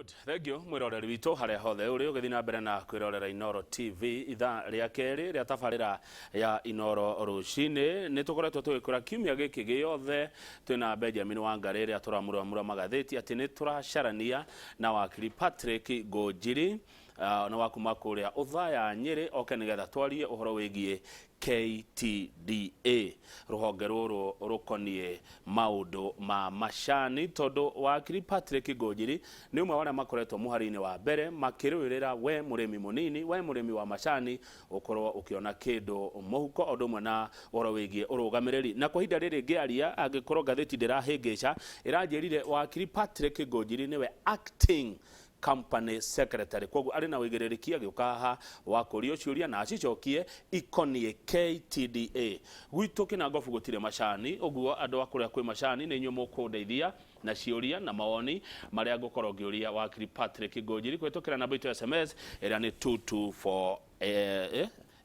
Good. Thank you mwiroreri witũ harĩa hothe ũrĩ ũgĩthiĩ na mbere na kwĩrorera Inooro TV ithaa rĩa kerĩ rĩa tabarĩra ya Inooro rũcinĩ. Nĩ tũkoretwo tũgĩkũra kiumia gĩkĩ gĩothe twĩna Benjamin Wangarĩ rĩrĩa tũramũramũra magathĩti atĩ nĩ tũracarania na wakiri Patrick Ngũnjiri nĩ wa kuma kũrĩa Othaya Nyĩrĩ oke nĩgetha twarie ũhoro wĩgiĩ KTDA rũhonge rũrũ rũkoniĩ maũndũ ma macani tondũ wakiri Patrick Ngũnjiri nĩ ũmwe wa arĩa makoretwo mũhari-inĩ wa mbere makĩrũĩrĩra we mũrĩmi mũnini, we mũrĩmi wa macani ũkorwo ũkĩona kĩndũ mũhuko o ũndũ ũmwe na ũhoro wĩgiĩ ũrũgamĩrĩri. Na kwa ihinda rĩrĩ ngĩaria angĩkorwo ngathĩti ndĩrahĩngĩca ĩranjĩrire wakiri Patrick Ngũnjiri nĩwe acting company secretary koguo arĩ na ũigĩrĩrĩki agĩũka haha wa kũrio ciũria na acicokie ikoniĩ KTDA. Gwitũ Kĩnangobu gũtirĩ macani ũguo andũ a kũrĩa kwĩ macani nĩ inyuĩ mũkũndeithia na ciũria na mawoni marĩa ngũkorwo ngĩũria wakiri Patrick Ngũnjiri kũhĩtũkĩra namba itũ ya SMS ĩrĩa nĩ 224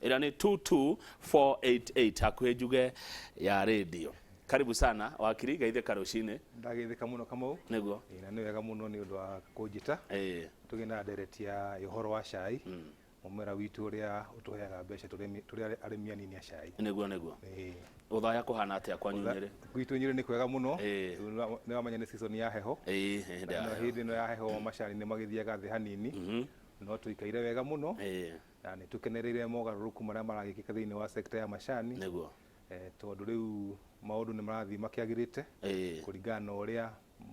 ĩrĩa nĩ 22488 hakuhĩ njuge ya radio. Karibu sana wakiri, geithĩka rũcinĩ. Ndageithĩka mũno Kamau. Nĩguo. Ĩĩ, na nĩ wega mũno nĩ ũndũ wa kũnjĩta tũgĩe na ndereti ya ũhoro wa cai, mũmera witũ ũrĩa ũtũheaga mbeca tũrĩ arĩmi anini a cai. Nĩguo nĩguo. Othaya kũhana atĩa kwanyu Nyĩrĩ? Gwitũ Nyĩrĩ nĩ kwega mũno. Rĩu nĩ wamenya nĩ season ya heho. Ĩĩ, hĩndĩ ya Na heho. Hĩndĩ ĩno ya heho macani nĩ magĩthiaga thĩ hanini, no tũikaire wega mũno. Na nĩ tũkenereire mogarũrũku marĩa maragĩkĩka thĩinĩ wa sector ya macani. Tondũ rĩu maũndũ nĩ marathiĩ makĩagĩrĩte kũringana na ũrĩa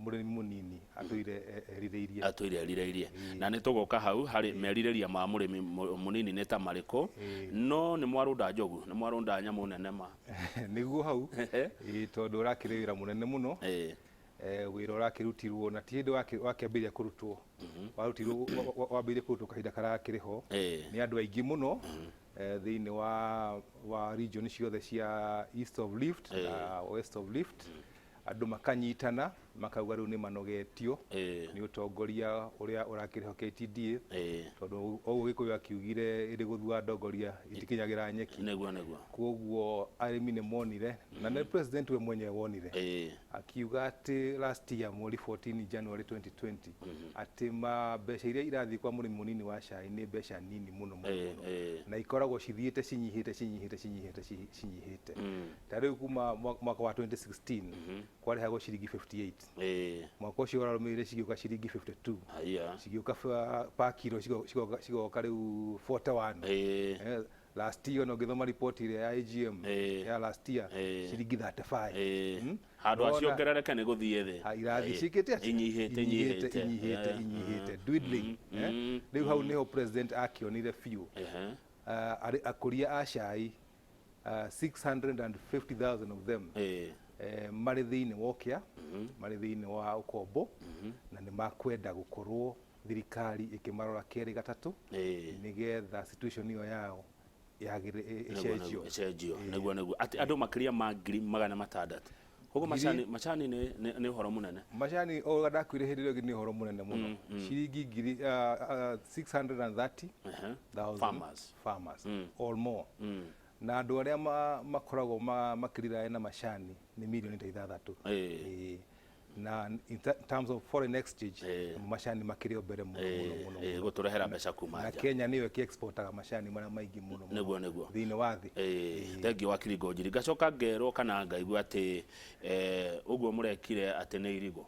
mũrĩmi mũnini atũire erirĩirie. Atũire erirĩirie. Na nĩ tũgũka hau harĩ merirĩria ma mũrĩmi mũnini nĩ ta marĩkũ. No nĩ mwarũnda njogu, nĩ mwarũnda nyamũ nene ma. Nĩguo hau, tondũ ũrakĩrĩ wĩra mũnene mũno. Wĩra ũrakĩrutirwo na ti hĩndĩ wakĩambĩrĩria kũrutwo. Warutirwo, wambĩrĩirie kũrutwo kahinda karakĩrĩ ho nĩ andũ aingĩ mũno thĩinĩ wa region ciothe cia East of Rift na West of Rift. Andũ makanyitana makauga rĩu nĩ manogetio nĩ ũtongoria ũrĩa ũrakĩrĩ ho KTDA, tondũ ũguo Gĩkũyũ akiugire ĩrĩ gũthua ndongoria itikinyagĩra nyeki. Nĩguo nĩguo. Koguo arĩmi nĩ monire, na nĩ president we mwenyewe wonire, akiuga atĩ last year mweri 14 January 2020 atĩ ma mbeca iria irathiĩ kwa mũrĩmi mũnini wa cai nĩ mbeca nini mũno mũno mũno, na ikoragwo cithiĩte cinyihĩte cinyihĩte cinyihĩte cinyihĩte. Ta rĩu kuma mwaka wa 2016 kwarĩhagwo ciringi 58, mwaka ũcio ũrarũmĩrĩire cigĩũka ciringi 52, cigĩũka per kilo cigoka rĩu 41. Last year ona ũngĩthoma report ĩrĩa ya AGM ya last year, ciringi 35. Handũ aciongerereke nĩ gũthiĩ thĩ. Irathiĩ ciĩkĩte atĩa? Inyihĩte. Inyihĩte, inyihĩte, inyihĩte, dwindling. Rĩu hau nĩho president akĩonire biũ akũria a cai 650,000 of them marĩ thĩinĩ wa ũkĩa, marĩ thĩinĩ wa ũkombo, na nĩ makwenda gũkorwo thirikari ĩkĩmarora kerĩ gatatũ nĩgetha situation ĩyo yao yagĩrĩ ĩcenjio. Ĩcenjio, nĩguo nĩguo, atĩ andũ makĩria ma 600,000. Koguo macani, macani nĩ ũhoro mũnene. Macani o ũrĩa ndakwĩrire hĩndĩ ĩrĩa ĩngĩ nĩ ũhoro mũnene mũno, ciringi ngiri 630 thousand farmers. Farmers or more, na andũ arĩa makoragwo makĩrirae na macani nĩ mirioni ta 6. Ĩĩ. Na in terms of foreign exchange, macani makĩrĩ o mbere mũno mũno mũno mũno. Gũtũrehera mbeca kuma na nja. Kenya nĩyo ĩkĩ-exportaga macani marĩa maingĩ mũno mũno Nĩguo nĩguo. thĩinĩ wa thĩ. Thengiũ wakiri Ngũnjiri. Ngacoka ngerwo kana ngaigua atĩ ũguo mũrekire atĩ nĩ irigũ,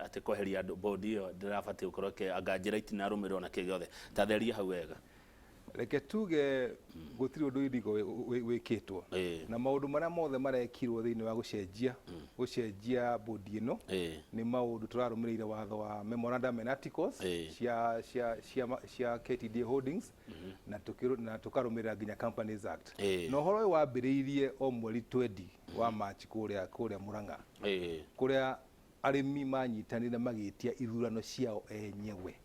atĩ kweheria andũ board ĩyo ndĩrabatiĩ gũkorwo anga njĩra itinarũmĩrĩrwo na kĩ gĩothe. Ta theria hau wega. Reke tuge gũtirĩ ũndũ irigo wĩkĩtwo, na maũndũ marĩa mothe marekirwo thĩinĩ wa gũcenjia bodi ĩno nĩ maũndũ tũrarũmĩrĩire watho wa memorandum and articles cia KTDA Holdings na tũkarũmĩrĩra nginya Companies Act. Na ũhoro ũyũ wambĩrĩirie o mweri 20 wa March kũrĩa Murang'a, kũrĩa arĩmi manyitanire magĩtia ithurano ciao enyewe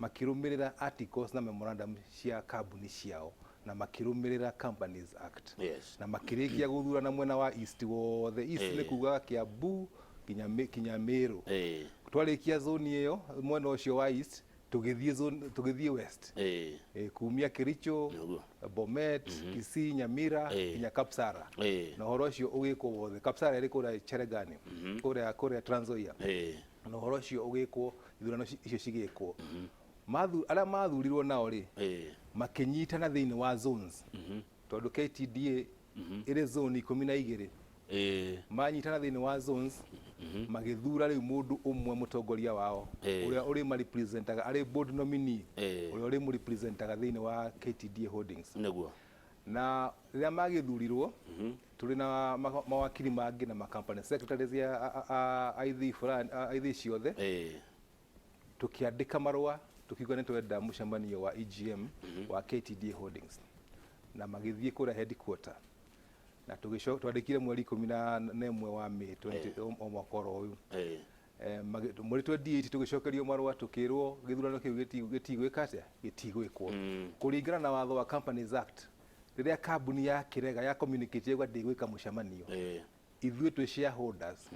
makĩrũmĩrĩra articles na memorandum cia kambuni ciao na makĩrũmĩrĩra Companies Act, na makĩrĩkia gũthurana mwena wa East wothe. East nĩ kuga Kiambu nginya Meru. Twarĩkia zone ĩyo mwena ũcio wa East, tũgĩthiĩ zone, tũgĩthiĩ West, kumia Kericho, Bomet, Kisii, Nyamira nginya Kapsara, na ũhoro ũcio ũgĩkwo wothe. Kapsara ĩrĩ kũrĩa Cherengani, kũrĩa Trans Nzoia. Na ũhoro ũcio ũgĩkwo, ithurano icio cigĩkwo. Arĩa mathurirwo nao rĩ, makĩnyitana thĩinĩ wa zones, tondũ KTDA ĩrĩ zone 12. Manyitana thĩinĩ wa zones, magĩthura rĩu mũndũ ũmwe mũtongoria wao, ũrĩa ũrĩ marepresentaga arĩ board nominee, ũrĩa ũrĩ mũrepresentaga thĩinĩ wa KTDA Holdings. Na rĩrĩa magĩthurirwo, tũrĩ na mawakiri mangĩ na ma company secretaries a ithii fulani, a ithii ciothe, tũkĩandĩka marũa tũkiuga nĩ twenda mũcemanio wa EGM wa KTDA Holdings, na magĩthiĩ kũrĩa headquarter, na twandĩkire mweri 11 wa May 20 o mwaka oro ũyũ. Mweri 28 tũgĩcokerio marũa, tũkĩrwo gĩthurano kĩu gĩtigwĩka atĩa, gĩtigwĩkwo kũringana na watho wa Companies Act. Rĩrĩa kambuni ya kĩrega ya communicate yauga ndĩgwĩka mũcemanio, ithuĩ twĩ shareholders,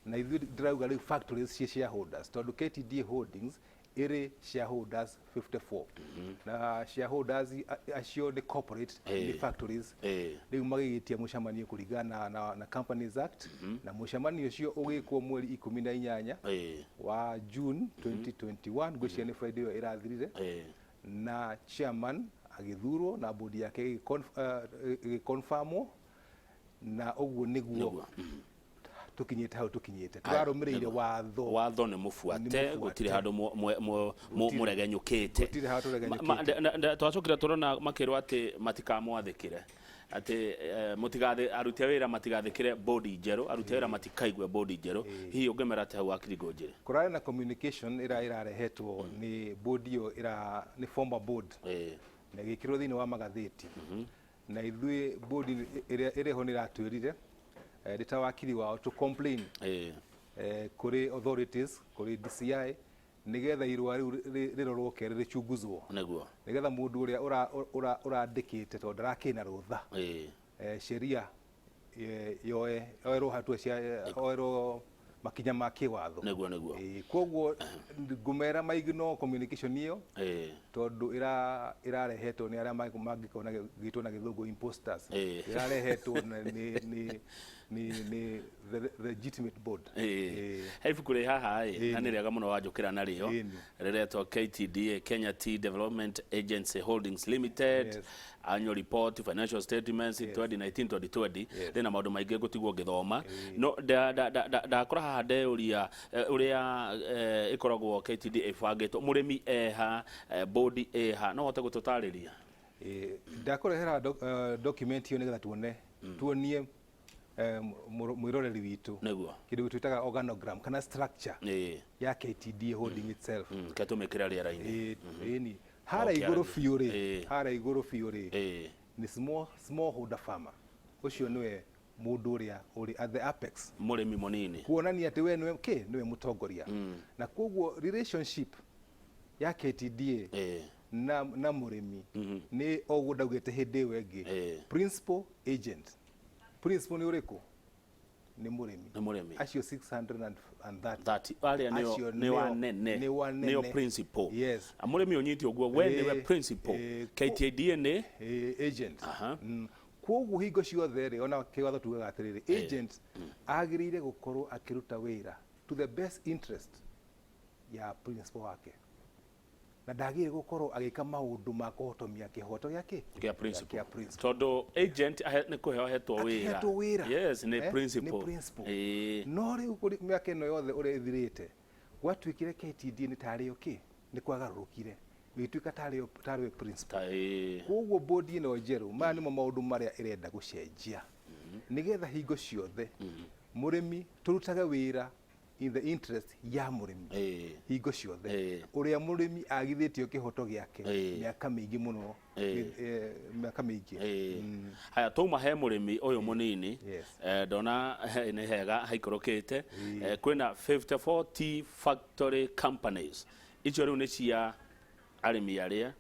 na ithuĩ ndĩrauga rĩu factories ciĩ shareholders, tondũ KTDA Holdings ĩrĩ shareholders 54, na shareholders acio nĩ corporate, nĩ factories. Rĩu magĩgĩtia mũcemanio kũringana na Companies Act, na mũcemanio ũcio ũgĩkwo mweri 18 wa June 2021, ngwĩciria nĩ Friday ĩyo ĩrathirire. Na chairman agĩthurwo na bodi yake ĩgĩconfirmwo, na ũguo nĩguo Nĩguo. Tũkinyĩte hau tũkinyĩte, tũrarũmĩrĩire watho. Watho nĩ mũbuate. Nĩ mũbuate. Gũtirĩ handũ Gũtirĩ. mũregenyũkĩte. Gũtirĩ handũ tũregenyũkĩte. Twacokire tũrona makĩrwo atĩ matikamwathĩkĩre, atĩ mũtigathĩ, aruti a wĩra matigathĩkĩre bodi njerũ, aruti a wĩra matikaigue bodi njerũ. Hihi ũngĩmera atĩ hau, wakiri Ngũnjĩrĩ? Kũrarĩ na communication ĩrĩa ĩrarehetwo nĩ board ĩyo, ĩra nĩ former board, na ĩgĩkĩrwo thĩinĩ wa magathĩti, na ithuĩ board ĩrĩa ĩrĩho nĩ ĩratwĩrire, ndĩ ta wakiri wao, to complain kũrĩ authorities, kũrĩ DCI, nĩgetha irũa rĩu rĩrorwo kerĩ, rĩchunguzwo, nĩgetha mũndũ ũrĩa ũrandĩkĩte, tondũ ndarakĩrĩ na rũtha, sheria yoe yoerwo hatua cia, oerwo makinya ma kĩwatho. Nĩguo nĩguo. Koguo ngũmera maignore communication ĩyo, tondũ ĩrarehetwo nĩ arĩa mangĩkorwo na gĩtwo na gĩthũngũ imposters. Ĩrarehetwo nĩ the legitimate board. He ibuku rĩ haha ĩ, na nĩ rĩega mũno wanjũkĩra narĩo. Rĩretwo KTDA, Kenya Tea Development Agency Holdings Limited, annual report, financial statements, 2019 2020. Rĩna maũndũ maingĩ ngũtigwo ngĩthoma, no ndakora haha ndeyũria ũrĩa ĩkoragwo KTDA ĩbangĩtwo, mũrĩmi eha, bodi ĩha, no hote gũtũtarĩria? Ndakũrehera document ĩyo nĩgetha tuone, tuonie mwĩroreri witũ kĩndũ twĩtaga organogram kana structure ya KTDA Holding itself. Ketũmĩkĩra rĩera-inĩ. Ĩni harĩa igũrũ biũ rĩ, harĩa igũrũ biũ rĩ, nĩ small holder farmer. Ũcio nĩwe mũndũ ũrĩa ũrĩ at the apex, mũrĩmi mũnini, kuonania atĩ we nĩwe kĩ, nĩwe mũtongoria, na koguo relationship ya KTDA na mũrĩmi nĩ oguo ndaugĩte hĩndĩ ĩyo ĩngĩ, principal, agent. Principal nĩ ũrĩkũ? Nĩ mũrĩmi. Nĩ mũrĩmi. Acio 630. 30 arĩa nĩo Acio nĩo anene, nĩo anene. Nĩo principal. Yes. Mũrĩmi ũnyite ũguo, we nĩwe principal, KTDA nĩ agent. Koguo hingo ciothe rĩ, ona kĩwatho tugaga atĩrĩrĩ, agent agĩrĩire gũkorwo akĩruta wĩra to the best interest ya principal wake, na ndagĩrĩire gũkorwo agĩka maũndũ ma kũhotomia kĩhoto gĩake kĩa principal. Kĩa principal. Tondũ agent nĩ kũheo ahetwo wĩra. Akĩhetwo wĩra. Yes, nĩ principal. Nĩ principal. No rĩu kũrĩ mĩaka ĩno yothe ũrĩa ĩthirĩte, gwatuĩkire KTDA nĩ tarĩo kĩ, nĩ kwagarũrũkire, ĩgĩtuĩka tarĩo principal. Ta. Koguo bodi ĩno njerũ, maya nĩmo maũndũ marĩa ĩrenda gũcenjia, nĩgetha hingo ciothe mũrĩmi tũrutage wĩra in the interest ya mũrĩmi, hingo ciothe, ũrĩa mũrĩmi agithĩtio kĩhoto gĩake mĩaka mĩingĩ mũno, mĩaka mĩingĩ. Haya, twauma he mũrĩmi ũyũ mũnini. Ndona nĩ hega haikũrũkĩte. Kwĩna 54 tea factory companies, icio rĩu nĩ cia arĩmi arĩa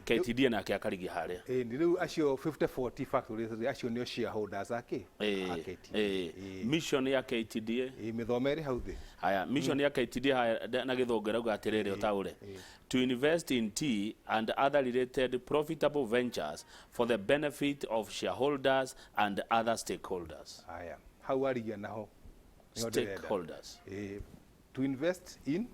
KTDA nake akarigia harĩa. Ĩni, rĩu acio 54 tea factories rĩ, acio nĩo shareholders a KTDA. Mission ya KTDA. Mĩthome ĩrĩ hau thĩ. Haya, mission ya KTDA haya na gĩthũngũ ĩrauga atĩrĩrĩ, ũtaũre, to invest in tea and other related profitable ventures for the benefit of shareholders and other stakeholders. Haya, hau warigia naho nĩho ndĩrenda. Stakeholders. Ĩĩ. To invest in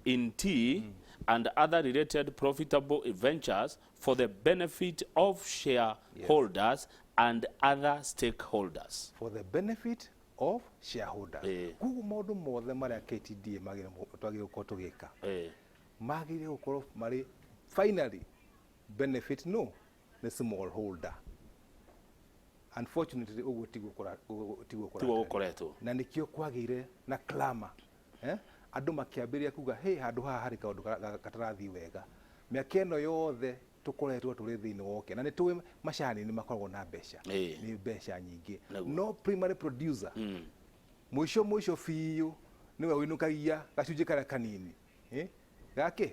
in tea and other related profitable ventures for the benefit of shareholders and other stakeholders. For the benefit of shareholders. Koguo maũndũ mothe marĩa KTDA twagĩrĩirwo gũkorwo tũgĩka magĩrĩire gũkorwo marĩ finally benefit no the small holder. Unfortunately, ũguo tiguo tiguo gũkoretwo. Na nĩkĩo kwagĩire na clamour, eh? Andũ makĩambĩrĩria kuga, "Hey, handũ haha harĩ kaũndũ katarathiĩ wega." Mĩaka ĩno yothe tũkoretwo tũrĩ thĩinĩ wa ũkĩa na nĩ tũĩ macani nĩ makoragwo na mbeca, nĩ mbeca nyingĩ, no primary producer mũico mũico biũ nĩwe ũinũkagia gacunjĩ karĩa kanini, eh? Gakĩ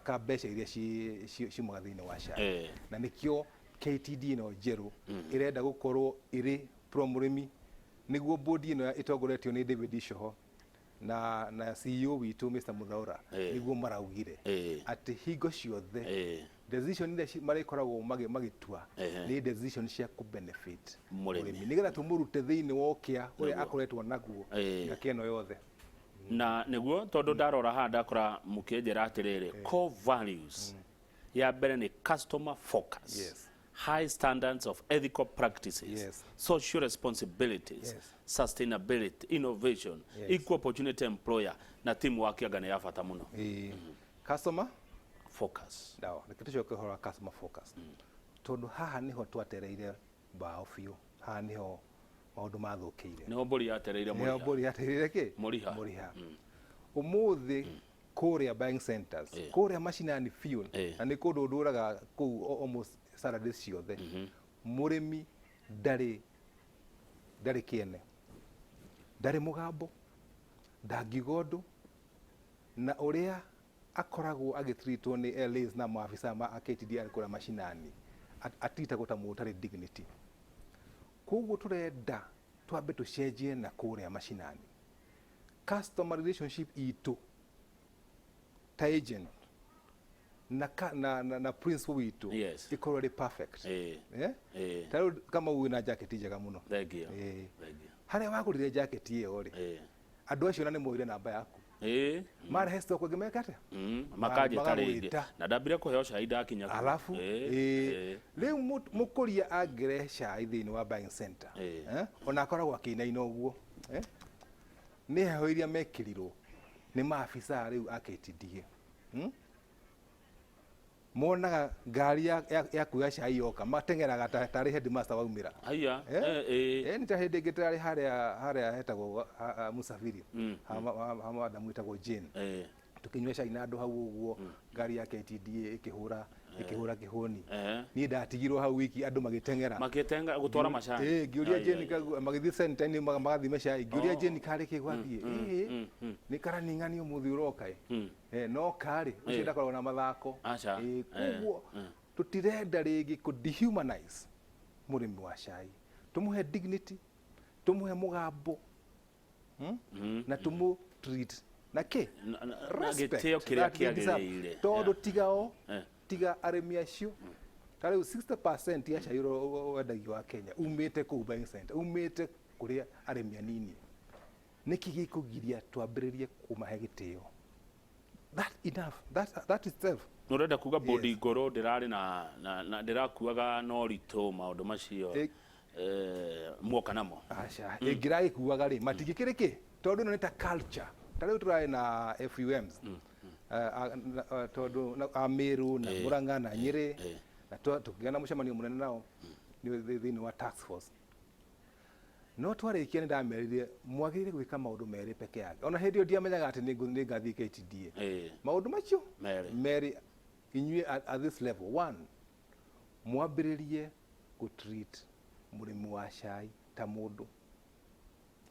ka mbeca iria ciumaga thĩinĩ wa cai. Na nĩkĩo KTD ĩno njerũ ĩrenda gũkorwo ĩrĩ pro mũrĩmi, nĩguo bodi ĩno ĩtongoretio nĩ David Icoho na CEO witũ Mr. Muthaura, nĩguo maraugire atĩ hingo ciothe decision iria marĩkoragwo magĩtua nĩ decision cia kũ benefit mũrĩmi. Mũrĩmi, nĩgetha tũmũrute thĩinĩ wa ũkĩa ũrĩa akoretwo naguo mĩaka ĩno yothe. Na nĩguo, tondũ ndarora haha ndakora mũkĩnjĩra atĩrĩrĩ, core values ya mbere nĩ customer focus, high standards of ethical practices, social responsibilities, sustainability, innovation, equal opportunity employer na teamwork, anga nĩ ya bata mũno. Customer focus. Ndawa, reke tũcoke ũhoro wa customer focus, tondũ haha nĩho twatereire mbaũ biũ, haha nĩho maũndũ mathũkĩire. Nĩho mbũri yatereire nĩho mũriha. Mbũri yatereire kĩ? Mũriha. Mũriha. Ũmũthĩ kũrĩa buying centers, kũrĩa macinani biũ, na nĩ kũndũ ndũraga kũu almost Saturdays ciothe, mũrĩmi ndarĩ kĩene, ndarĩ mũgambo, ndangiuga ũndũ, na ũrĩa akoragwo agĩtreatwo nĩ LAs na maabisa ma KTDA arĩ kũrĩa macinani, atreatagwo ta mũndũ ũtarĩ dignity. Koguo tũrenda twambe tũcenjie na kũrĩa macinani customer relationship itũ ta agent na principal witũ ĩkorwo ĩrĩ perfect. Eh? Ta rĩu kama wĩna jacket njega mũno. Thank you. Thank you. Harĩa wagũrire jacket ĩyo rĩ, andũ acio na nĩ moire namba yaku, marehe stock ĩngĩ meka atĩa? Makanjĩta rĩngĩ. Magagwĩta. Na ndambire kũheo cai ndakinya kũu. Alafu rĩu mũkũria angĩrehe cai thĩinĩ wa buying center, eh, ona akoragwo akĩinaina ũguo, eh, nĩ heho iria mekĩrirwo nĩ maabisa rĩu a KTDA, Monaga ngari ya kuoya cai yoka mateng'eraga tarĩ headmaster waumĩra. Haiya. Eh? Eh. Nĩ ta hĩndĩ ĩngĩ tũrarĩ harĩa hetagwo Musafiri, ha madamu ĩtagwo Jane, tũkĩnyua cai na andũ hau ũguo, ngari ya KTDA ĩkĩhũra kĩhũni. Niĩ ndatigirwo hau wiki, andũ magĩteng'era. Makĩtenga gũtwara macani. Ngĩũria Ai, Jane, ai. Magĩthiĩ center-inĩ magathima cai, ngĩũria Jane karĩ kĩ gwathiĩ, nĩ karaning'ani ũmũthĩ ũroka ĩ. No karĩ ũcio ndakoragwo na mathako. Aca. Koguo tũtirenda rĩngĩ kũ dehumanize mũrĩmi wa cai, tũmũhe dignity, tũmũhe mũgambo, Na tũmũ treat na kĩ? Na Respect gĩtĩo kĩrĩa that they deserve. kĩagĩrĩire. Tondũ tigao tiga arĩmi acio, ta rĩu 60% ya cai ũrĩa wendagio wa Kenya umĩte kũu buying center, umĩte kũrĩ arĩmi anini. Nĩkĩ gĩkũgiria twambĩrĩrie kũmahe gĩtĩo? That enough, that itself. Nĩ ũrenda kuga bodi ngũrũ ndĩrarĩ na ndĩrakuaga na ũritũ maũndũ macio muoka namo? Aca, ĩngĩragĩkuaga rĩ, matingĩkĩrĩ kĩ, tondũ ĩno nĩ ta culture. Ta rĩu tũrarĩ na FUMs, tondũ a Meru na Murang'a na Nyĩrĩ, na tũkĩgĩa na mũcemanio mũnene nao nĩ thĩinĩ wa task force. No twarĩkia nĩ ndamerire mwagĩrĩire gwĩka maũndũ merĩ peke yake. Ona hĩndĩ ĩyo ndiamenyaga atĩ nĩ ngathiĩ KTDA. Maũndũ macio merĩ. Merĩ inyuĩ at this level, one, mwambĩrĩrie gũ treat mũrĩmi wa cai ta mũndũ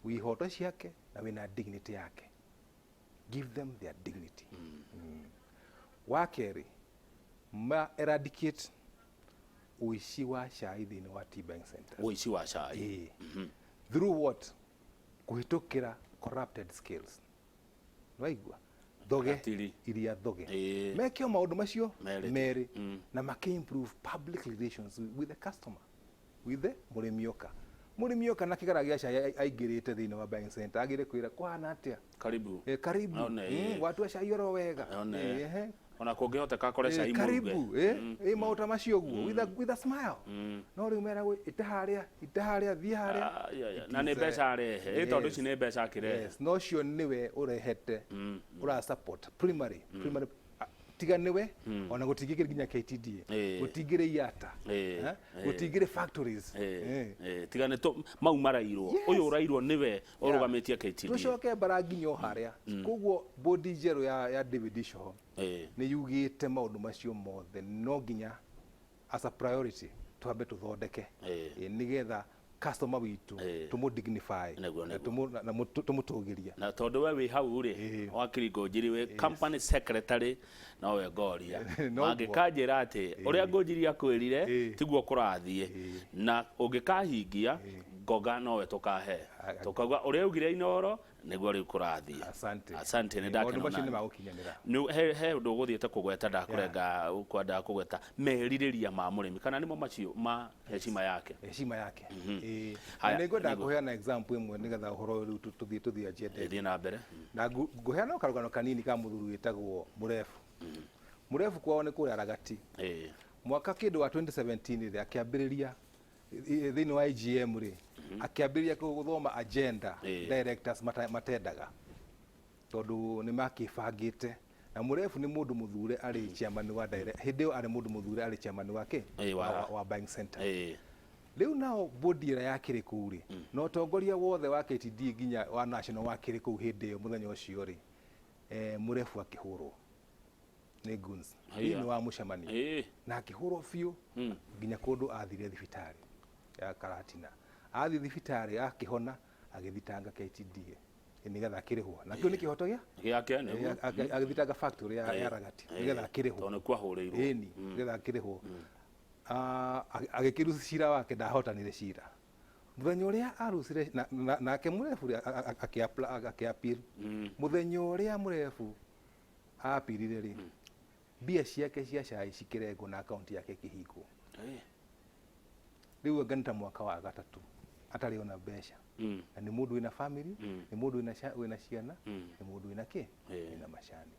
wĩ ihoto ciake na wĩna dignity yake. Give them their dignity. Wa kerĩ, ma eradicate ũici wa cai thĩinĩ wa tea buying centers. Ũici wa cai. Ĩĩ. Through what? Kũhĩtũkĩra corrupted scales. Nĩwaigua thoge? Ratiri. Iria thoge. Meke o maũndũ macio merĩ. Merĩ, na makĩ improve public relations with the customer, with the mũrĩmi oka. Mũrĩmi oka na kĩgara gĩa cai aingĩrĩte thĩinĩ wa buying center agĩre kwĩra kũhana atĩa. Karibu. Karibu. One, Watua cai oro wega. One. Ehe. Ona kũngĩhoteka akore cai mũruge. Karibu, maũndũ ta macio ũguo with a smile. No rĩu meragwo ite harĩa, ite harĩa, thiĩ harĩa. Ah, yeah, yeah. It Na nĩ is, mbeca arehe. Ĩ tondũ ici nĩ mbeca akĩrehe. Yes, no ũcio nĩwe ũrehete, ũra support primary, tiga nĩwe ona gũtingĩkĩrĩ nginya KTDA, gũtingĩrĩ IATA, gũtingĩrĩ factories. Tiga nĩ mau marairwo. Ũyũ ũrairwo nĩwe ũrũgamĩtie KTDA. Tũcoke mbara nginya o harĩa. Koguo bodi njerũ ya David Icoho nĩ yugĩte maũndũ macio mothe no nginya as a priority twambe tũthondeke, nĩgetha customer witũ tũmũ dignify na tũmũtũgĩrie. Na tondũ we wĩ hau rĩ, wakiri Ngũnjiri wĩ company secretary, nowe ngoria. Noguo. Mangĩkanjĩra atĩ ũrĩa Ngũnjiri akwĩrire tiguo kũrathiĩ, na ũngĩkahingia ngoga nowe tũkahe, tũkauga ũrĩa augire Inooro nĩguo rĩu kũrathiĩ. Asante. Asante, nĩ Maũndũ ndakena macio ona nĩ magũkinyanĩra. Nĩ he ũndũ ũgũthiĩte kũgweta, ndakũrenga kwendaga kũgweta merirĩria ma mũrĩmi, kana nĩmo macio ma heshima yake. Heshima yake. Haya, Na nĩngwenda nĩguo. kũheana example ĩmwe nĩgetha ũhoro ũyũ rĩu tũthiĩ agenda. Thiĩ na mbere. Na ngũheana karũgano kanini ka mũthuri wĩtagwo Mũrebu. Mũrebu kwao nĩ kũrĩa Ragati. Mwaka kĩndũ wa 2017 rĩ, akĩambĩrĩria thĩinĩ wa IGM rĩ, akĩambĩrĩria gũthoma agenda directors matendaga, tondũ nĩ makĩbangĩte. Na Mũrebu nĩ mũndũ mũthure arĩ chairman wa direct, hĩndĩ ĩyo arĩ mũndũ mũthure arĩ chairman wa kĩ? Wa buying center. Rĩu nao bodi ĩrĩa yakĩrĩ kũu rĩ, na ũtongoria wothe wa KTDA nginya wa national wakĩrĩ kũu hĩndĩ ĩyo mũthenya ũcio rĩ, Mũrebu akĩhũrwo nĩ goons thĩinĩ wa mũcemanio. Na akĩhũrwo biũ nginya kũndũ athire thibitarĩ ya Karatina. Athiĩ thibitarĩ akĩhona, agĩthitanga KTDA nĩgetha akĩrĩhwo. Na kĩu nĩ kĩhoto gĩa? Gĩake, nĩguo. Agĩthitanga factory ya Ragati nĩgetha akĩrĩhwo. Tondũ nĩkuo ahũrĩirwo. Ĩni, nĩgetha akĩrĩhwo. Agĩkĩruta cira wake, ndahotanire cira. Mũthenya ũrĩa arucire nake Mũrebu rĩ, akĩ-appeal. Mũthenya ũrĩa Mũrebu apirire rĩ, mbia ciake cia cai cikĩrengwo na akaunti yake ĩkĩhingwo. Rĩu anga nĩ ta mwaka wa gatatũ atarĩ ona mbeca. Na nĩ mũndũ wĩna family, nĩ mũndũ wĩna ciana, nĩ mũndũ wĩna kĩ? Wĩna macani.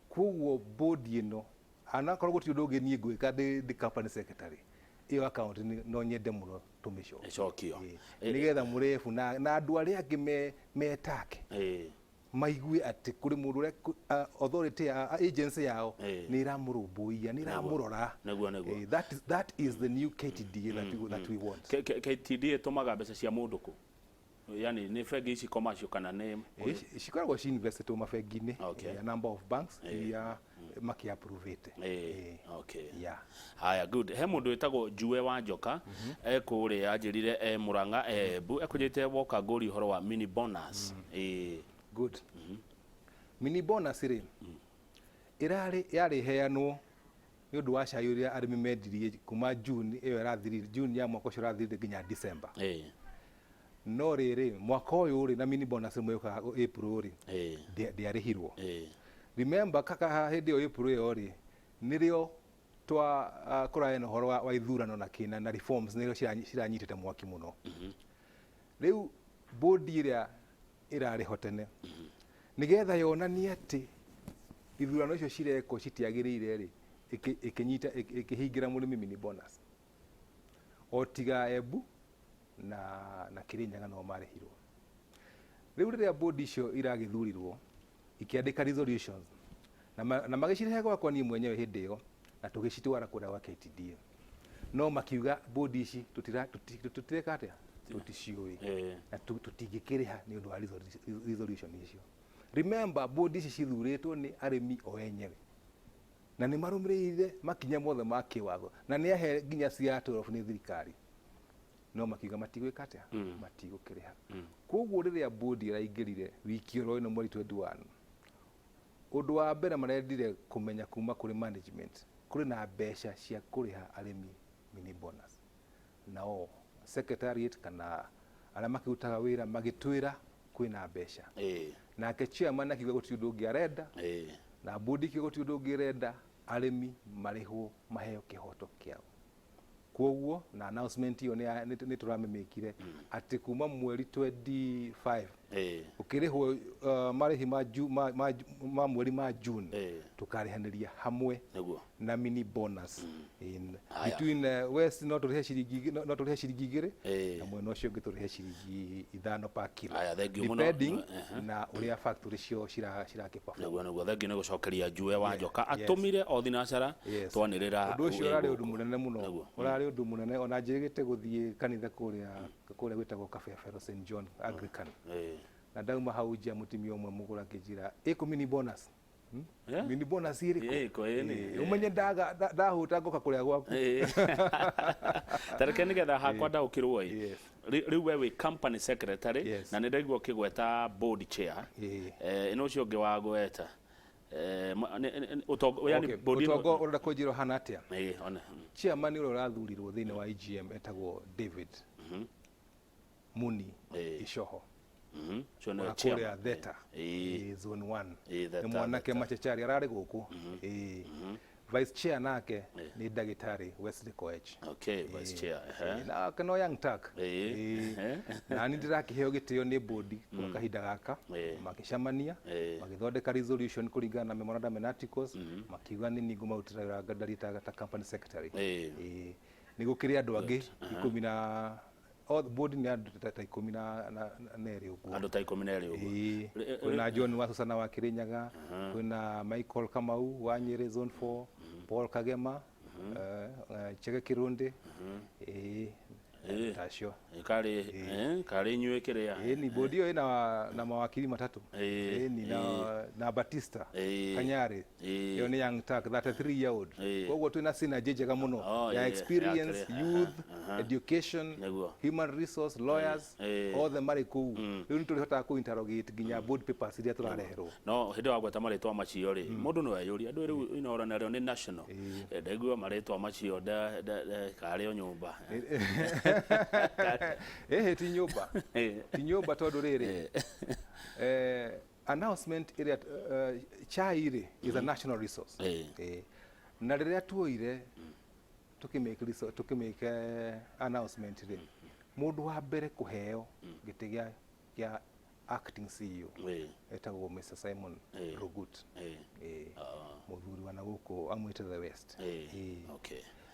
Koguo bodi ĩno, anakorwo gũtirĩ ũndũ ũngĩ niĩ ngwĩka ndĩ company secretary, ĩyo account no nyende mũno tũmĩcokie. Ĩcokio. Nĩgetha Mũrebu na andũ arĩa angĩ metake maigue atĩ kũrĩ mũndũ ũrĩa authority ya agency yao nĩ ĩramũrũmbũiya, nĩ ĩramũrora. Nĩguo, nĩguo. That is the new KTDA that we want. KTDA ĩtũmaga mbeca cia mũndũ kũ? Yani nĩ bengi ici commercial kana nĩ Cikoragwo ci invested mabengi-inĩ, a number of banks iria makĩ-approvĩte. Haya, good. He mũndũ wĩtagwo Njue wa Njoka, ekũrĩa anjĩrire e Murang'a, Embu, ekũnjĩte woka ngũri ũhoro wa mini bonus. Good. Mini bonus rĩ, ĩrarĩ yarĩ heanwo nĩ ũndũ wa cai ũrĩa arĩmi mendirie kuma June ĩyo ĩrathirire, June ya mwaka ũcio ũrathirire nginya December. No rĩrĩ, mwaka ũyũ rĩ, na mini bonus ĩmwe yũkaga April rĩ, ndĩarĩhirwo. Remember kaka hĩndĩ ĩyo April ĩyo rĩ, nĩrĩo kũrarĩ na ũhoro wa ithurano na kĩna na reforms nĩrĩo ciranyitĩte mwaki mũno. Rĩu bodi ĩrĩa ĩrarĩ ho tene, nĩgetha yonanie atĩ ithurano icio cirekwo citiagĩrĩire rĩ, ĩkĩhingĩra mũrĩmi mini bonus. O tiga Embu na Kirinyaga no marĩhirwo. Rĩu rĩrĩa bodi icio iragĩthurirwo, ikĩandĩka resolutions na magĩcirehe gwakwa niĩ mwenyewe hĩndĩ ĩyo, na tũgĩcitwara kũrĩa gwa KTDA. No makiuga bodi ici tũtireka atĩa? Tũticiũĩ. Na tũtingĩkĩrĩha nĩ ũndũ wa resolution icio. Remember, bodi ici cithurĩtwo nĩ arĩmi o enyewe. Na nĩ marũmĩrĩire makinya mothe ma kĩwatho. Na nĩ ahe nginya CR12 nĩ thirikari. No makiuga matigwĩka atĩa? Matigũkĩrĩha. Koguo rĩrĩa bodi ĩraingĩrire wiki oro ĩno mweri 21, ũndũ wa mbere marendire kũmenya kuma kũrĩ management, kũrĩ na mbeca cia kũrĩha arĩmi mini bonus. Nao secretariat kana arĩa makĩrutaga wĩra magĩtwĩra kwĩna mbeca. Nake chairman akiuga gũtirĩ ũndũ ũngĩ arenda. Na bodi ikiuga gũtirĩ ũndũ ũngĩ ĩrenda, arĩmi marĩhwo maheo kĩhoto kĩao. Koguo na announcement iyo nĩ tũramĩmĩkire atĩ kuma mweri 25 ũkĩrĩhwo marĩhi ma mweri ma June, tũkarĩhanĩria hamwe na mini bonus in between west no tũrĩhe ciringi no tũrĩhe ciringi 2 na mwena ũcio ũngĩ tũrĩhe ciringi 5 per kilo, Aya, thank you mũno. depending na ũrĩa factory cio cirakĩ perform. Nĩguo, thengiũ nĩ gũcokeria Njue wa Njoka atũmire o thinacara twanĩrĩra. Ũndũ ũcio wĩ ũrarĩ gũkũ. Ũndũ mũnene mũno. Ũrarĩ ũndũ mũnene, ona njĩrĩgĩte gũthiĩ kanitha kũrĩa gwĩtagwo Kabebero St John Anglican, na ndauma hau nja mũtumia ũmwe mũgũra akĩnjĩra ĩkũ mini bonus. Mini bonus ĩrĩkũ? Ĩkũ, ĩni. Ũmenye ndahũta ngoka kũrĩa gwaku. Tareke nĩgetha hakwa ndaũkĩrwo ĩ. Rĩu we wĩ company secretary, na nĩ ndaigua ũkĩgweta board chair. Ĩno ũcio ũngĩ wa gweta, yani board ĩno- Ũtongo ũrenda kũnjĩra ũhana atĩa? Ĩ, one. Chairman ũrĩa ũrathurirwo thĩinĩ wa EGM etagwo David Muni Icoho, Ũcio nĩwe wa chairman. kũrĩa Theta, zone 1. Theta, Nĩ mwanake Theta. machachari ararĩ gũkũ. Vice chair nake nĩ ndagĩtarĩ Wesley Koech. Okay, vice chair. Nake no young turk. Na niĩ ndĩrakĩheo gĩtĩo nĩ board kwa kahinda gaka, makĩcemania, magĩthondeka resolution kũringana na memorandum and articles, makiuga nĩ niĩ ngũmarutĩra wĩra ndariĩ ta company secretary. Nĩ gũkĩrĩ andũ angĩ 10 na board nĩ andũ ta 12 ũguo. Andũ ta 12 ũguo. Kwĩna John wa Susana wa Kirinyaga, kwĩna Michael Kamau wa Nyeri zone 4, Paul Kagema, Chege Kirundi, tacio. Karĩ inyuĩ kĩrĩa. Ĩĩ, ni board ĩyo ĩna na mawakiri matatũ. Ĩĩ, ni na Batista Kanyari. Ĩyo nĩ young turk, 33 year old. Koguo twĩna synergy njega mũno ya experience, youth, education, human resource, lawyers, othe marĩ kũu. Rĩu nĩ tũrĩhotaga kũ interrogate nginya board papers iria tũrareherwo. No hĩndĩ wa gweta marĩtwa macio rĩ, mũndũ no eyũrie andũ rĩu Inooro narĩo nĩ national. Ndaigua marĩtwa macio karĩ o nyũmba. Ĩhĩ, ti nyũmba, ti nyũmba, tondũ rĩrĩ, announcement ĩrĩa, chai rĩ is a national resource. Na rĩrĩa tuoire tũkĩmake announcement rĩ, mũndũ wa mbere kũheo gĩtĩ gĩa acting CEO etagwo Mr Simon Rugut. Mũthuri wa na gũkũ amwĩte the West.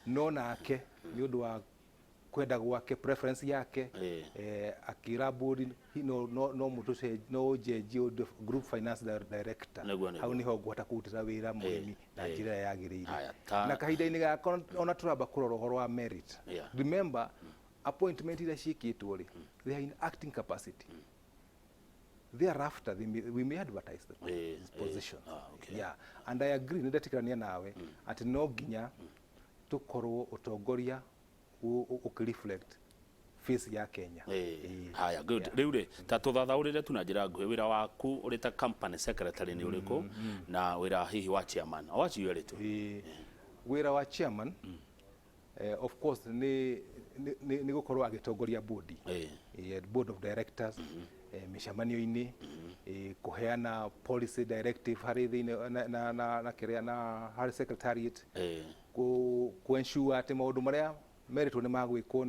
No nake nĩ ũndũ wa kwenda gwake, preference yake, akĩra board no mũtũcenjie, no ũnjenjie ũndũ group finance director. Hau nĩho ngũhota kũrutĩra wĩra mũrĩmi na njĩra ĩrĩa yagĩrĩire. Haya, Na kahinda-inĩ gaka ona tũramba kũrora ũhoro wa merit. Remember, appointment iria ciĩkĩtwo rĩ, they are in acting capacity. Thereafter we may advertise the positions. Yeah, and I agree, nĩ ndetĩkĩrania nawe atĩ no nginya tũkorwo ũtongoria ũkĩ-reflect face ya Kenya. Haya, good. Rĩu rĩ, ta tũthathaũrĩre tu na njĩra nguhĩ wĩra waku ũrĩ ta company secretary nĩ ũrĩkũ, na wĩra hihi wa chairman, o acio erĩ tu. Wĩra wa chairman, of course, nĩ gũkorwo agĩtongoria board, board of directors, mĩcemanio-inĩ, kũheana policy directive harĩ thĩinĩ na kĩrĩa na harĩ secretariat, ku ensure atĩ maũndũ marĩa merĩtwo nĩ magwĩkwo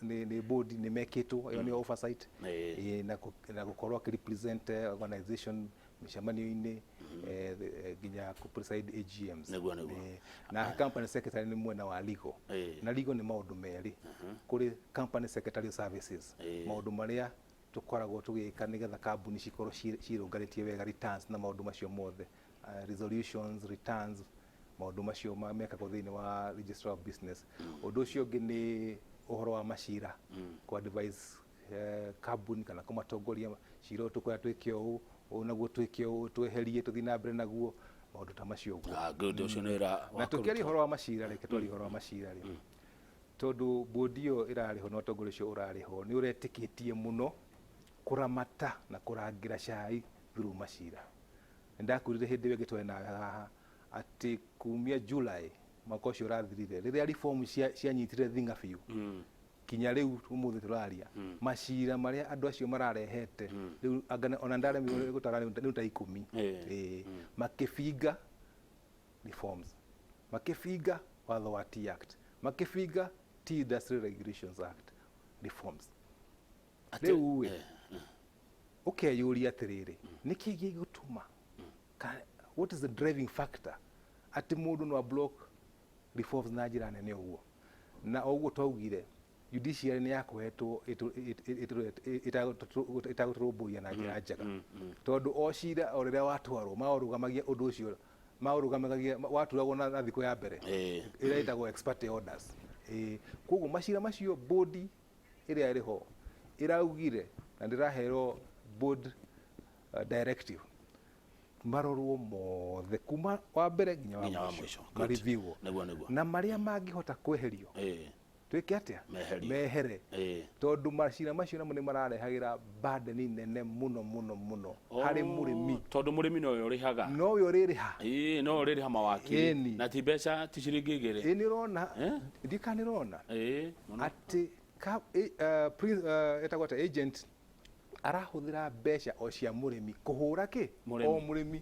nĩ board nĩ mekĩtwo. Ĩyo nĩ oversight. Na gũkorwo akĩ-represent organization mĩcemanio-inĩ, nginya kũ preside AGMs. Nĩguo, nĩguo. Na company secretary nĩ mwena wa legal. Na legal nĩ maũndũ merĩ. Kũrĩ company secretary services, maũndũ marĩa tũkoragwo tũgĩka nĩgetha kambuni cikorwo cirũngarĩtie wega, returns na maũndũ macio mothe, resolutions, returns, maũndũ macio mekagwo thĩinĩ wa registrar of business. Ũndũ ũcio ũngĩ nĩ ũhoro wa macira, kũ advise kambuni kana kũmatongoria cira ũyũ tũkwenda twĩke ũũ, ũũ naguo twĩke ũũ, tweherie tũthiĩ na mbere naguo, maũndũ ta macio ũguo. Ah, good, ũcio nĩ wĩra Na wa tũkĩaria kũrutwo. Ũhoro wa macira, reke twarie ũhoro wa macira rĩ, tondũ bodi ĩyo ĩrarĩho na ũtongoria ũcio ũrarĩho nĩ ũretĩkĩtie mũno kũramata na kũrangĩra cai through macira. Nĩ ndakwĩrire hĩndĩ ĩyo ĩngĩ twarĩ nawe haha atĩ kumia July mwaka ũcio ũrathirire, rĩrĩa reform cianyitire thinga biũ, kinya rĩu ũmũthĩ tũraria, macira marĩa andũ acio mararehete rĩu anga ona ndaremirwo gũtara rĩu ta 10. Makĩbinga reforms, makĩbinga watho wa Tea Act. Makĩbinga Tea Industry Regulations Act reforms. Atĩ- Rĩu ĩ, ũkeyũria atĩrĩrĩ, nĩkĩ gĩgũtũma, what is the driving factor atĩ mũndũ no a block reforms na njĩra nene ũguo? Na o ũguo twaugire, judiciary nĩ yakoretwo ĩtagũtũrũmbũiya na njĩra njega, tondũ o cira o rĩrĩa watwarwo maũrũgamagia, ũndũ ũcio maũrũgamagia waturagwo na thikũ ya mbere ĩrĩa ĩtagwo ex parte orders. Koguo macira macio, board ĩrĩa ĩrĩ ho ĩraugire na ndĩraherwo board directive marorwo mothe kuma wa mbere nginya wa nginya wa mũico. Mũico. Good. Marithiwo Nĩguo, nĩguo. Na marĩa mangĩhota kweherio, twĩke atĩa? Meherio. Mehere. Tondũ macira macio namo nĩ mararehagĩra burden nene mũno mũno mũno harĩ mũrĩmi. Tondũ mũrĩmi nowe ũrĩhaga. Nowe ũrĩrĩha. Nowe ũrĩrĩha mawakiri. Na ti mbeca, ti ciringi 2. Ĩ, nĩ ũrona? Eh? Ndikana nĩ ũrona Ĩĩ, mũno. atĩ ĩtagwo atĩa, agent arahũthĩra mbeca o cia mũrĩmi kũhũra kĩ? Mũrĩmi. O mũrĩmi.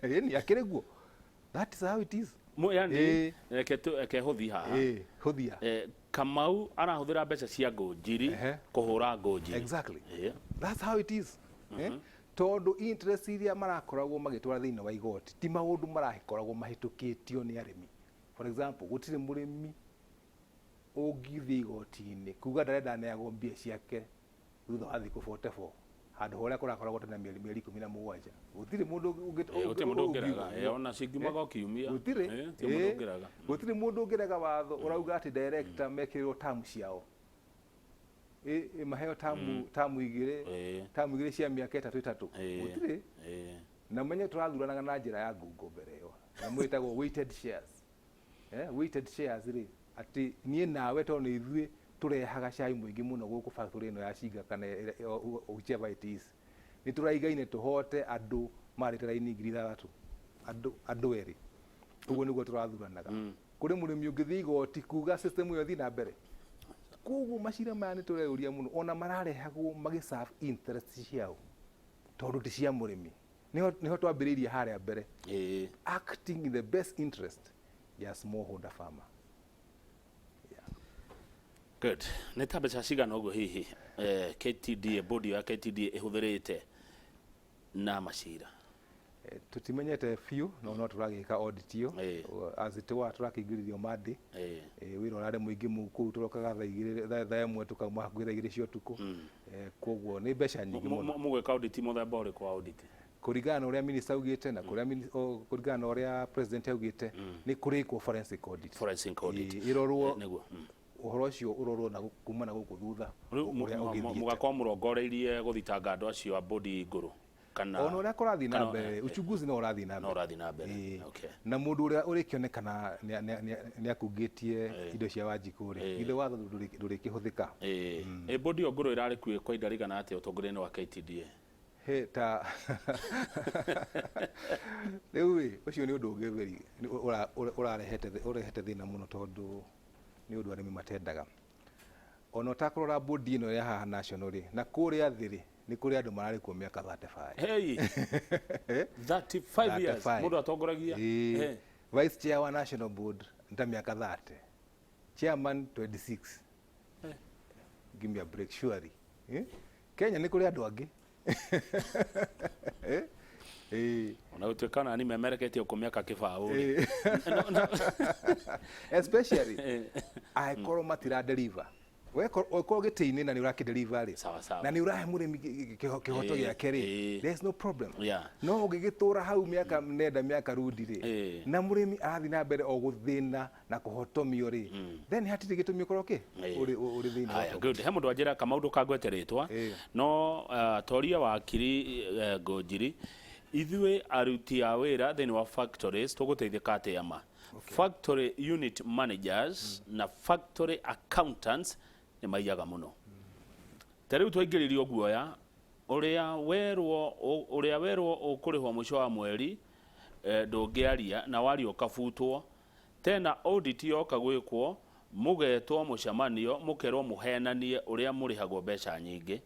Ĩni akĩrĩ guo, that is how it is. Yani reke hũthi haha. Ĩ, hũthia. Kamau arahũthĩra mbeca cia Ngũnjiri kũhũra Ngũnjiri. Exactly. That's how it is, eh? Tondũ interest iria marakoragwo magĩtwara thĩinĩ wa igoti ti maũndũ marakoragwo mahĩtũkĩtio nĩ arĩmi. For example, gũtirĩ mũrĩmi ũngĩthiĩ igoti-inĩ kuga ndarenda neagwo mbia ciake thutha wa thikũ 44, handũ harĩa kũrakoragwo tene mĩeri 17. Gũtirĩ mũndũ Gũtirĩ mũndũ ũngĩrega. ũngiuga Ona cingiumaga o kiumia. Gũtirĩ. Gũtirĩ mũndũ ũngĩrega. Gũtirĩ mũndũ ũngĩrega watho ũrauga atĩ director mekĩrĩrwo term ciao. Maheo term 2, term 2 cia mĩaka 3 3. Gũtirĩ. Na menye tũrathuranaga na njĩra ya ngungo mbere ĩyo na mwĩtagwo weighted shares. Weighted shares rĩ, atĩ niĩ nawe tondũ nĩ ithuĩ tũrehaga cai mũingĩ mũno gũkũ factory ĩno ya Shinga kana whichever it is, nĩ tũraigaine tũhote andũ marĩte raini 6,000, andũ erĩ. Ũguo nĩguo tũrathuranaga. Kũrĩ mũrĩmi ũngĩthiĩ igoti kuga system ĩyo ĩthiĩ na mbere? Koguo macira maya nĩ tũreyũria mũno ona mararehagwo magĩ serve interest ciao, tondũ ti cia mũrĩmi. Nĩho twambĩrĩirie harĩa mbere, acting in the best interest ya smallholder farmer. Good. Nĩ ta mbeca cigana ũguo hihi KTDA, board ya KTDA ĩhũthĩrĩte na macira? Tũtimenyete biũ, no tũragĩka audit ĩyo. As it were, tũrakĩingĩrithio Monday. Wĩra ũrarĩ mũingĩ kũu, tũrokaga thaa 2, thaa 1, tũkauma hakuhĩ thaa 2 cia ũtukũ. Koguo nĩ mbeca nyingĩ mũno. Mũgwĩka audit mũthemba ũrĩkũ wa audit? Kũringana na ũrĩa minister augĩte na kũringana na ũrĩa president augĩte, nĩ kũrĩkwo forensic audit. Forensic audit. Ĩrorwo. Nĩguo. Ũhoro ũcio ũrorwo na kuma na gũkũ thutha Rĩu ũrĩa ũgĩthiĩte. Mũgakorwo mũrongoreirie gũthitanga andũ acio a bodi ngũrũ kana? Ona ũrĩa kũrathiĩ na mbere, uchunguzi no ũrathiĩ na No mbere. ũrathiĩ na mbere. Na mũndũ ũrĩa ũrĩkĩonekana nĩ akungĩtie indo cia Wanjikũ rĩ, githĩ watho ndũrĩkĩhũthĩka? Ĩ bodi ĩyo ngũrũ ĩrarĩ kuo kwa ihinda rĩigana atĩa ũtongoria-inĩ wa KTDA? He ta rĩu ĩ, ũcio nĩ ũndũ ũngĩ very nĩ ũrarehete thĩna mũno, tondũ nĩ ũndũ arĩmi matendaga. Ona ũtakũrora bodi ĩno ya haha national rĩ, na kũrĩa thĩ rĩ, nĩ kũrĩ andũ mararĩ kuo mĩaka 35. Hey, 35 years. 35. Mũndũ atongoragia. Vice chair wa national board nĩ ta mĩaka 30, chairman 26. Give me a break, surely. Eh? Kenya nĩ kũrĩ andũ angĩ. Eh? Ona gũtuĩka nani memereketie ũkũ mĩaka 20 rĩ. Especially angĩkorwo matira deliver, wekorwo gĩtĩ-inĩ na nĩ ũrakĩ-deliver rĩ, Sawa sawa. na nĩ ũrahe mũrĩmi kĩhoto gĩake rĩ, there is no problem. No ũngĩgĩtũra hau mĩaka nenda mĩaka rudi rĩ, na mũrĩmi arathiĩ na mbere o gũthĩna na kũhotomio rĩ, then hatirĩ gĩtũmi ũkorwo kĩ ũrĩ thĩinĩ wa Haya, ũtongoria. good. He mũndũ anjĩra Kamau ndũkangwete rĩtwa, no toria wakiri Ngũnjiri, ithuĩ aruti a wĩra thĩinĩ wa factories tũgũteithĩka atĩa ma factory unit managers na factory accountants nĩ maiyaga mũno? Ta rĩu twaingĩririo guoya ũrĩa werwo ũkũrĩhwo mũico wa mweri, ndũngĩaria na waria ũkabutwo. Tena audit yoka gwĩkwo, mũgetwo mũcemanio, mũkerwo mũhenanie ũrĩa mũrĩhagwo mbeca nyingĩ,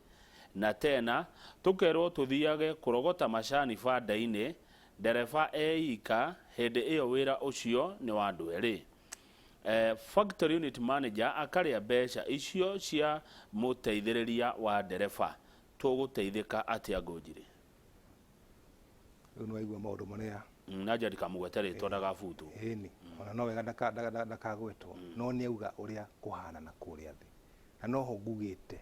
na tena tũkerwo tũthiage kũrogota macani banda-inĩ ndereba eika, hĩndĩ ĩyo wĩra ũcio nĩ wa andũ erĩ. Factory unit manager akarĩa mbeca icio cia mũteithĩrĩria wa ndereba, tũgũteithĩka atĩa Ngũnjiri? Rĩu nĩ waigua maũndũ marĩa. Na nja ndikamũgwete rĩtwa ndagabutwo. Ĩni, ona no wega ndakagwetwo, no nĩ auga ũrĩa kũhana na kũrĩa thĩ, na noho ngugĩte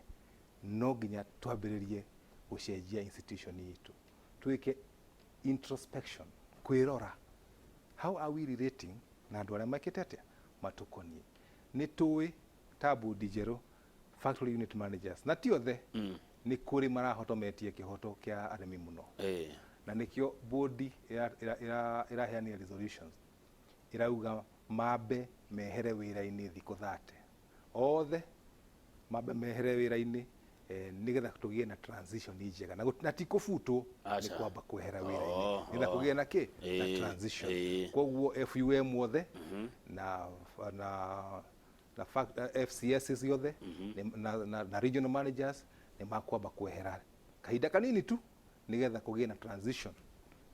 no nginya twambĩrĩrie gũcenjia institution itũ, twĩke introspection, kwĩrora how are we relating na andũ arĩa mekĩte atĩa matũkoniĩ. Nĩ tũĩ ta bodi njerũ, factory unit managers, na ti othe, nĩ kũrĩ marahotometie kĩhoto kĩa arĩmi mũno, na nĩkĩo bodi ĩraheanire resolutions ĩrauga mambe mehere wĩra-inĩ thikũ 30, othe mambe mehere wĩra-inĩ, nĩgetha tũgĩe na transition njega, na ti kũbutwo, nĩ kwamba kwehera wĩra-inĩ nĩgetha kũgĩe na kĩ na transition. Koguo FUM othe na FCS ciothe na regional managers nĩ makwamba kwehera kahinda kanini tu nĩgetha kũgĩe na transition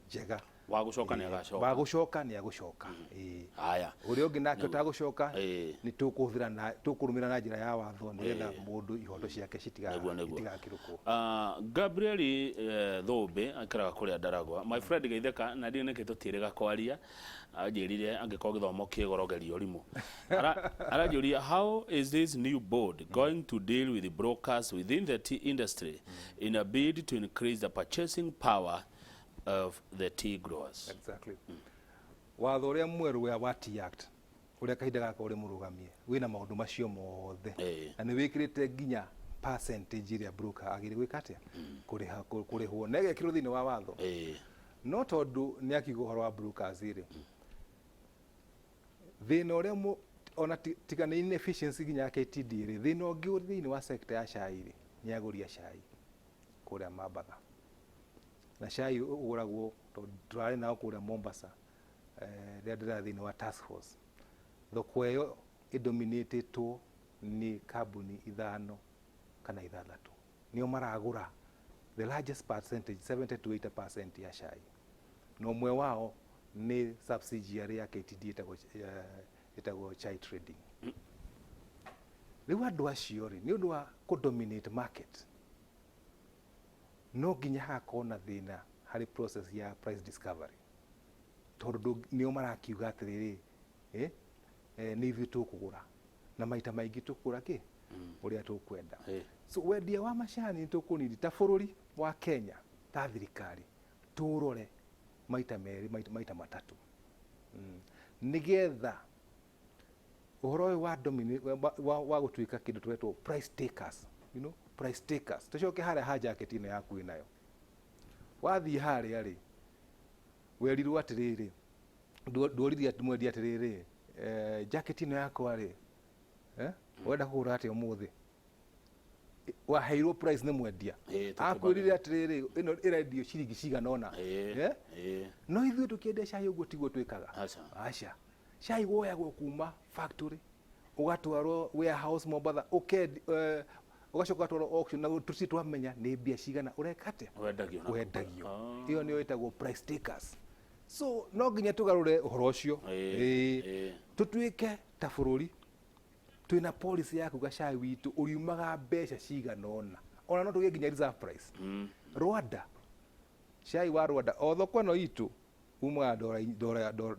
njega. Wa gũcoka nĩ agacoka. Wa gũcoka nĩ agũcoka. Ĩĩ. Haya. Ũrĩa ũngĩ nake ũtagũcoka, nĩ tũkũhũthĩra na tũkũrũmĩrĩra na njĩra ya watho nĩgetha mũndũ ihoto ciake Nĩguo. citigakĩrũkwo. Gabrieli Thũmbĩ aikaraga kũrĩa Ndaragwa. My friend Geithĩka, na ndiũĩ nĩkĩ tũtiĩrĩga kwaria, anjĩrire angĩkorwo gĩthomo kĩ goro geria ũrimũ. Aranjũria, how is this new board going to deal with the brokers within the tea industry in a bid to increase the purchasing power of the tea growers? Exactly. Watho ũrĩa mwerũ wa Tea Act, ũrĩa kahinda gaka ũrĩ mũrũgamie, wĩna maũndũ macio mothe, na nĩ wĩkĩrĩte nginya percentage ĩrĩa broker agĩrĩire gwĩka atĩa, kũrĩha, kũrĩhwo, na ĩgekĩrwo thĩinĩ wa watho. No tondũ nĩ akiuga ũhoro wa brokers rĩ, thĩna ũrĩa ona tiga nĩ inefficiency nginya ya KTDA rĩ, thĩna ũngĩ ũrĩ thĩinĩ wa sector ya cai rĩ, nĩ agũri a cai kũrĩa Mambatha, na cai ũgũragwo tondũ tũrarĩ nao kũrĩa Mombasa, rĩrĩa ndĩrarĩ thĩinĩ wa task force. Thoko ĩyo ĩdominatĩtwo nĩ kambuni ithano kana ithathatũ, nĩo maragũra the largest percentage, 70 to 80% ya cai, na ũmwe wao nĩ subsidiary ya KTDA ĩtagwo Chai Trading. Rĩu andũ acio rĩ, nĩ ũndũ wa kũ-dominate market, no nginya hagakorwo na thĩna harĩ process ya price discovery, tondũ nĩo marakiuga atĩrĩrĩ, nĩ ithuĩ tũkũgũra, na maita maingĩ tũkũgũra kĩ ũrĩa tũkwenda. So wendia wa macani nĩ tũkũnidi ta bũrũri wa Kenya, ta thirikari, tũrore maita merĩ, maita matatũ, nĩgetha ũhoro ũyũ wa wa gũtuĩka kĩndũ tũretwo price takers, price takers, tũcoke harĩa ha jacket ĩno yaku ĩnayo. Wathiĩ harĩa rĩ, werirwo atĩrĩrĩ, ndworirie mwendia atĩrĩrĩ, jacket ĩno yakwa rĩ, ũrenda kũgũra atĩa ũmũthĩ? Waheirwo price nĩ mwendia. Akwĩrire atĩrĩrĩ, ĩno ĩrendio ciringi cigana ũna. No ithuĩ tũkĩendia cai ũguo tiguo twĩkaga. Aca. Aca. Cai woyagwo kuma factory, ũgatwarwo warehouse Mombatha, ũgacoka ũgatwarwo auction, na tũtirĩ twamenya nĩ mbia cigana ũreka atĩa? Wendagio na Wendagio. Ĩyo nĩyo ĩtagwo price takers. So no nginya tũgarũre ũhoro ũcio. Tũtuĩke ta bũrũri twĩna policy ya kuga cai witũ ũriumaga mbeca cigana ũna, ona no tũgĩe nginya reserve price. Rwanda, cai wa Rwanda o thoko ĩno itũ umaga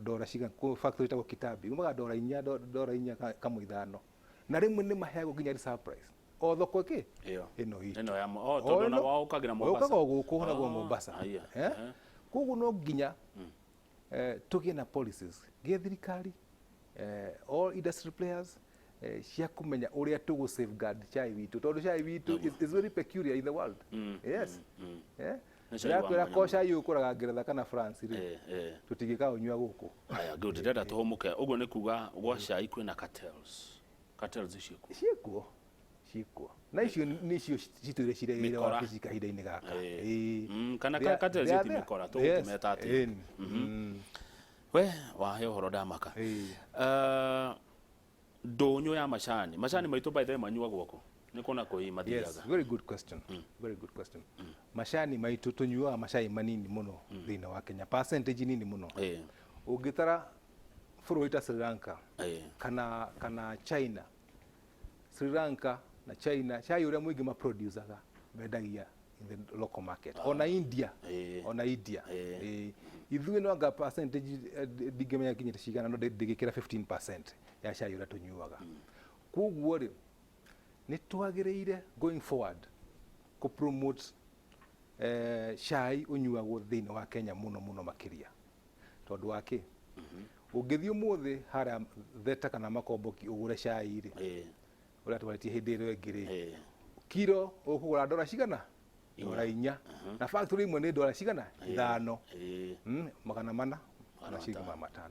dora cigana, kũ factory ĩtagwo Kitambi, umaga dora inya, dora inya kamwe ithano, na rĩmwe nĩ maheagwo nginya reserve price o thoko ĩkĩ Ĩyo. ĩno itũ. Ĩno ya oh, tondũ na wao ũkagĩra Mombasa. Ũkaga o gũkũ naguo Mombasa. Koguo no nginya tũgĩe na policies gĩa thirikari, all industry players, cia kũmenya ũrĩa tũgũ safeguard chai witũ, tondũ chai witũ is very peculiar in the world. Yes. Nĩ chai wa Ndĩrakwĩra mwanya ko mũno. Chai ũkũraga Ngeretha kana France rĩ, tũtingĩkaũnyua gũkũ. Aya, good. Ndĩrenda tũhũmũke. Ũguo nĩ kuga gwa cai kwĩna cartels. Cartels ciĩkuo. Ciĩkuo. Ciĩkuo. Na icio nĩcio citũire ciregeire Mĩkora. wabici kahinda-inĩ gaka. Kana They cartels are ti there. mĩkora, Yes. tũgũkĩmeta atĩa? We, wahe ũhoro ndamaka. Ndũnyũ ya macani. Macani maitũ by the way manyuagwo kũ? Nĩ kuona kwĩ mathiaga. Yes, very good question. Very good question. Macani maitũ tũnyuaga macai manini mũno thĩinĩ wa Kenya, percentage nini mũno. Ũngĩtara Bũrũri ta Sri Lanka kana China. Sri Lanka na China, cai ũrĩa mũingĩ maproducaga mendagia in the local market. Ona India, ona India. Ithuĩ no anga percentage ndingĩmenya kinyĩte cigana, no ndĩgĩkĩra 15% ya cai ũrĩa tũnyuaga. Koguo rĩ, nĩ twagĩrĩire going forward kũ promote cai ũnyuagwo thĩinĩ wa Kenya mũno mũno makĩria. Tondũ wa kĩ? Ũngĩthiĩ ũmũthĩ harĩa Theta kana Makomboki ũgũre cai rĩ, ũrĩa twarĩtie hĩndĩ ĩrĩa ĩngĩ rĩ, kiro ũkũgũra ndora cigana? Ndora 4. Na factory imwe nĩ ndora cigana? 5. 400 kana ciringi 500.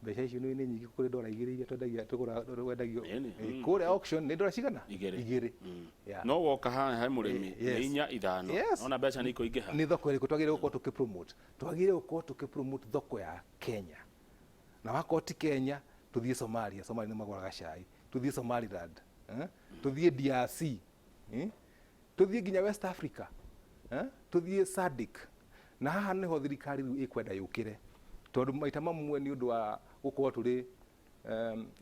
Mbeca icio nĩ nyingĩ kũrĩ ndora 2 iria twendagia, tũgũraga, wendagio. Kũrĩa auction nĩ ndora cigana? 2. 2. Yeah. No woka haha he mũrĩmi nĩ 4, 5. Ona mbeca nĩ ikũingĩha. Nĩ thoko ĩrĩkũ twagĩrĩire gũkorwo tũkĩ-promote? Twagĩrĩire gũkorwo tũkĩ-promote thoko ya Kenya. Na wakorwo ti Kenya, tũthiĩ Somalia. Somalia nĩ magũraga cai. Tũthiĩ Somaliland. Tũthiĩ DRC. Tũthiĩ nginya West Africa. Tũthiĩ SADC. Na haha nĩho thirikari rĩu ĩkwenda yũkĩre. Tondũ maita mamwe nĩ ũndũ wa gũkorwo tũrĩ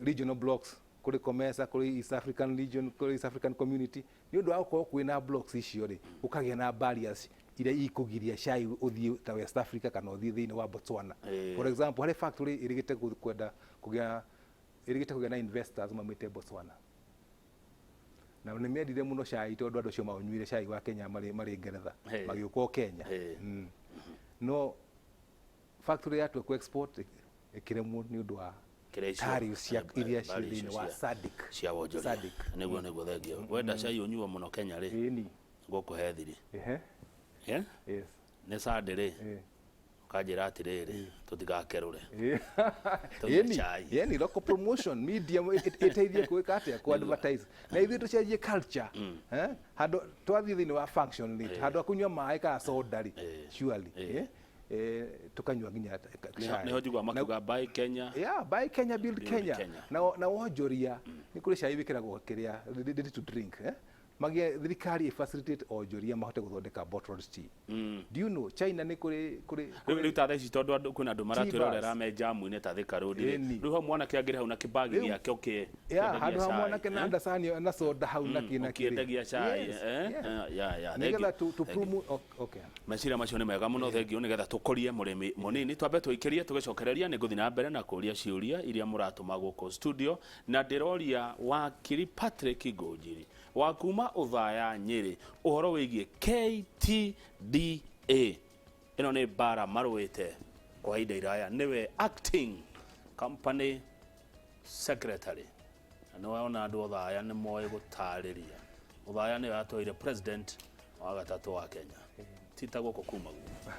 regional blocks, kũrĩ COMESA, kũrĩ East African Region, kũrĩ East African Community, nĩ ũndũ wa gũkorwo kwĩna blocks icio rĩ, gũkagĩa na barriers iria ikũgiria cai ũthiĩ ta West Africa kana ũthiĩ thĩinĩ wa Botswana. For example, harĩ factory ĩrĩgĩte kwenda kũgĩa, ĩrĩgĩte kũgĩa na investors maumĩte Botswana. Na nĩ mendire mũno cai tondũ andũ acio maũnyuire cai wa Kenya marĩ Ngeretha, magĩũka o Kenya. No factory yatua ku export ĩkĩremwo nĩ ũndũ wa tariffs cia iria ciĩ thĩinĩ wa SADC. Cia wonjoria. SADC. Nĩguo, nĩguo, thengio. Wenda cai ũnyuo mũno Kenya rĩ, ngũkũhe thiri. Yes. Nĩ Sunday rĩ, ũkanjĩra atĩrĩrĩ, tũtigakerũre. Tũnyue cai. Ĩni local promotion media ĩteithie gwĩka atĩa? Ku advertise. Na ithuĩ tũcenjie culture. Handũ twathiĩ thĩinĩ wa function rĩ, handũ ha kũnyua maĩ kana soda rĩ, surely, tukanyua nginya cai. Nĩho njiguaga makiuga buy Kenya. Yeah, buy Kenya, build Build Kenya. Kenya. Na wonjoria nĩ kũrĩ cai wĩkĩragwo kĩrĩa ready to drink, Magie thirikari ĩ facilitate onjoria mahote gũthondeka bottled tea. Do you know China nĩ kũrĩ kũrĩ Rĩu ta thaa ici tondũ andũ kwĩna andũ maratwĩrorera bars. me jamu-inĩ ta Thika Road rĩ. Ĩni. Rĩu hau mwanake angĩrĩ hau na kĩbagi Rĩu gĩake ũkĩ Yeah, kĩendagia handũ ha cai, mwanake na ndacani na soda hau na kĩ na kĩ rĩ. Ũkĩendagia cai, Yes, yes. Ya, ya, Nĩgetha thank you. to Thank you. promote, okay. Meciria macio nĩ mega mũno, thengio, nĩgetha tũkũrie mũrĩmi mũnini. Twambe tũikĩrie, tũgĩcokereria nĩ ngũthiĩ na mbere na kũria ciũria iria mũratũma gũkũ studio, na ndĩroria wakiri Patrick Ngũnjiri wa kuma Othaya Nyĩrĩ ũhoro wĩgiĩ KTDA. Ĩno nĩ mbara marũĩte kwa ihinda iraya, nĩwe acting company secretary, na nĩ wona andũ Othaya nĩ moĩ gũtarĩria. Othaya nĩyo yatwaire president wa gatatũ wa Kenya, ti ta gũkũ kuma guo.